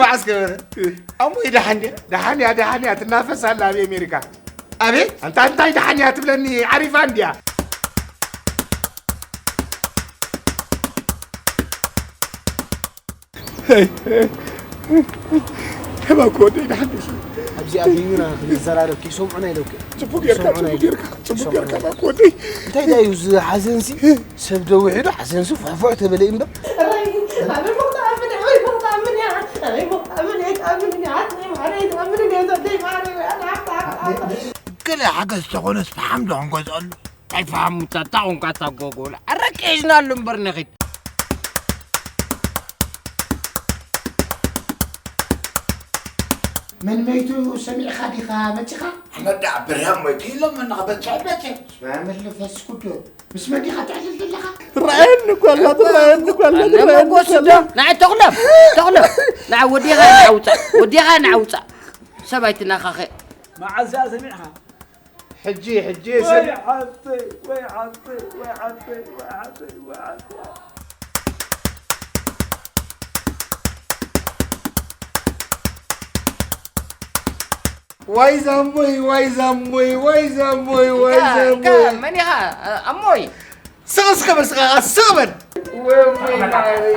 ባዕስ ገበረ። ኣሞይ ደሓን ድያ? ደሓን እያ፣ ደሓን እያ፣ ትናፈስ ኣላ ኣብ ኣሜሪካ። ኣቤት፣ ኣንታ እንታይ ደሓን እያ ትብለኒ? ዓሪፋ እንድያ። እባክህ ወደይ ደሓን ዲኺ? ኣብዚኣ ኣቢዩና ክንዘራረብ ከይሰምዑና ኢለውከ። ጽቡቅ ጌርካ፣ ጽቡቅ ጌርካ፣ ጽቡቅ ጌርካ፣ እባክህ ወደይ። እንታይ ዳዩ እዚ ሓዘንሲ? ሰብ ዶ ውሒዱ ሓዘንሲ ፉሕፉሕ ተበለ እምበር። ገለ ሓገዝ ተኾነስ ፈሓም ዶ ክንገዝኣሉ? እንታይ ፈሓም ምታ፣ እታ ኾንካ እታ ጎጎ፣ ኣረቂ ሒዝናሉ እምበር ንኺድ። መን መይቱ ሰሚዕኻ ዲኻ መጺኻ? ኣመዳ ብርሃን ሞይቱ ኢሎም እናኸበጽሑ መጺኦም። በስመ ኣብ ወወልድ ወመንፈስ ቅዱስ። ምስ መን ዲኻ ትዕልል ዘለኻ? ትረኣየኒ እኮ ኣላ፣ ትረኣየኒ እኮ ኣላ፣ ኣነ ትረኣየኒ እኮ መጎስ ኣላ። ዶ? ንዓይ ተኽሎም፣ ተኽሎም። ንዓይ ወዲኻ ንዓውፃእ፣ ወዲኻ ንዓውፃእ። ሰብ ኣይትናኻኸ። መዓዝ እያ ሰሚዕኻ? ሕጂ፣ ሕጂ ወይ ሰብ ሓፍተይ፣ ወይ ሓፍተይ፣ ወይ ሓፍተይ፣ ወይ ሓፍተይ፣ ወይ ሓፍተይ። ዋይ ዛሞይ፣ ዋይ ዛሞይ፣ ዋይ ዛሞይ፣ ዋይ እንካ፣ እንካ፣ ዛሞይ። መን ኢኻ? ኣሞይ። ስቕ እስከ በል፣ ስቕ፣ ስቕ በል። ወይ ኣሞይ ማረይ።